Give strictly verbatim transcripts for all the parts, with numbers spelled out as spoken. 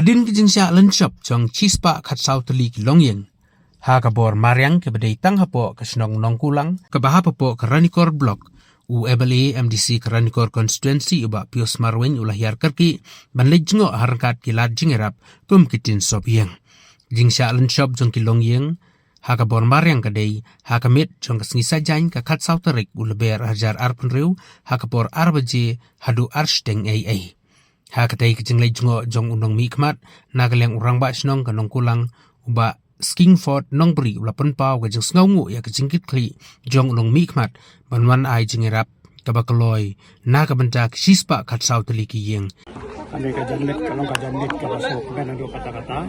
Hadien ka jingshah lynshop jong shispah khatsaw tylli ki longïing ha ka bor mariang kaba dei tang hapoh ka shnong Nongkulang kaba hap hapoh ka Ranikor Block, u M L A M D C ka Ranikor Constituency u Bah Pius Marwein u la hiar kyrkieh ban leit jngoh ha ryngkat ki lad jingïarap kum ki tin sop ïing. Jingshah lynshop jong ki longïing ha ka bor mariang ka dei ha ka miet jong ka sngi Saitjaiñ ka khatsaw tarik u Lber hajar arphew hynriew ha ka por ar baje haduh ar shiteng eiei. Ha katei ka jingleit jngoh jong u nongmihkhmat na ka liang u rangbah shnong ka Nongkulang u Bah Skingford Nongbri u la pynpaw ka jingsngewnguh ïa ka jingkitkhlieh jong u nongmihkhmat ban wan ai jingïarap kaba kloi na ka bynta ki shispah khatsaw tylli ki ïing. Kane ka janmiet ka long ka janmiet kaba sngewkmen haduh katta katta.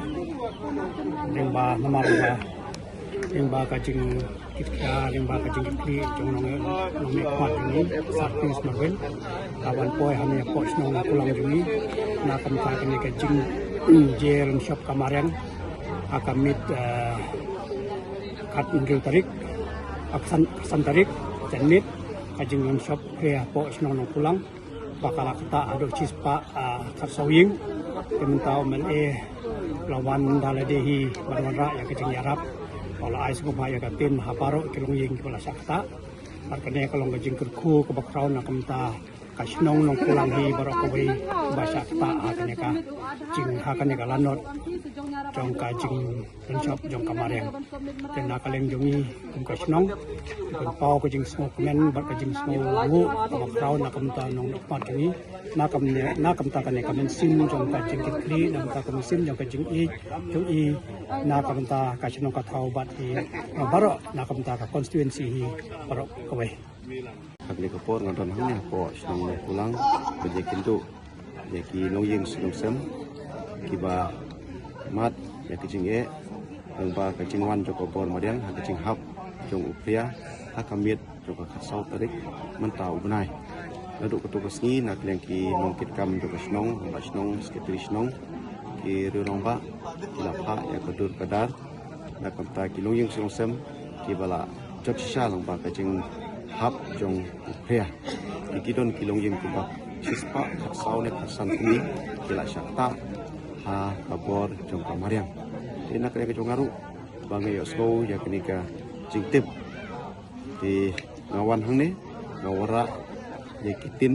Lyngba namar ba lyngba ka jingkitkhlieh, lyngba ka jingkitkhlieh jong u nong, nongmihkhmat jong ngi, Sir Pius Marwein, ka ban poi hangne hapoh shnong Nongkulang jong ngi na ka bynta kane ka jingjia lynshop ka mariang ha ka miet, eh, khathynriew tarik, ah, khatsan, khatsan tarik, janmiet, ka jinglynshop phria hapoh shnong Nongkulang ba ka la ktah haduh shispah, ah, khatsaw ïing. Te mynta u M L A u la wan da lade hi ban wanrah ïa ka jingïarap, u la ai sngewbha ïa ka tin ha baroh ki longïing kiba la shah ktah. Bad kane ka long ka jingkyrkhu kaba khraw na ka bynta ka shnong Nongkulang hi baroh kawei ba shah ktah ha kane ka jing, ha kane ka lanot jong ka jinglynshop jong ka mariang. Te na ka liang jong ngi kum ka shnong, ngi pynpaw ka jingsngewkmen bad ka jingsngewnguh kaba khraw na ka bynta u nongmihkhmat jong ngi, na ka bynta, na ka bynta kane ka mynsiem jong ka jingkitkhlieh, na ka bynta ka mynsiem jong ka jingïeit jong i, na ka bynta ka shnong ka thaw bad i, na baroh, na ka bynta ka constituency hi baroh kawei. Ha kane ka por nga don hangne hapoh shnong Nongkulang ban ïakynduh ïa ki longïing shnong sem kiba mad ïa ka jingeh lyngba ka jingwan jong ka bor mariang ha ka jinghap jong u phria ha ka miet jong ka khatsaw tarik mynta u bnai. Naduh katto ka sngi na ka liang ki nongkitkam jong ka shnong, rangbah shnong, secretary shnong, ki riew rangbah ki la phah ïa ka dur ka dar na ka bynta ki longïing shnong sem kiba la jot shisha lyngba ka jinghap jong u phria. Ki, ki don ki longïing kiba shispah khatsaw ne khatsan tylli ki la shah ktah ha ka bor jong ka mariang. Te na ka liang ka jong nga ruh ba nga ïohsngew ïa kane ka jingtip, te nga wan hangne nga wanrah ïa ki tin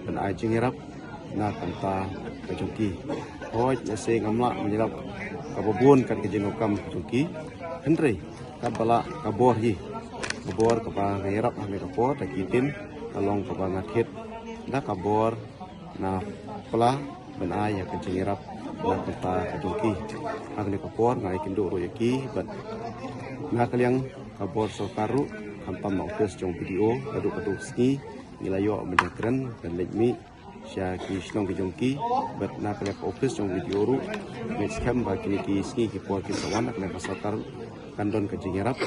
ban ai jingïarap na ka bynta ka jong ki. Hooid, lehse ngam lah ban ïarap kaba bun kat ka jingdonkam ka jong ki, hynrei katba lah ka bor hi, ka bor kaba nga ïarap ha kane ka por da ki tin ka long kaba nga thied da ka bor na pla ban ai ïa ka jingïarap na ka bynta ka jong ki. Ha kane ka por nga ïakynduh ruh ïa ki bad na ka liang ka bor sorkar ruh, khamtam na office jong B D O, naduh katto ka sngi ngi la ïoh ban ïakren ban leit mih sha ki shnong ki jong ki bad na ka liang ka office jong B D O ruh, ngeit skhem ba kine ki sngi ki por ki sa wan na ka liang ka sorkar kan don ka jingïarap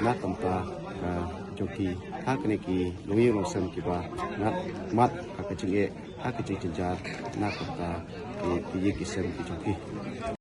na ka bynta ka jong ki ha kine ki longïing longsem kiba ngat mad ha ka jingeh ha ka jingjynjar na ka bynta ki, ki ïing ki sem ki jong ki.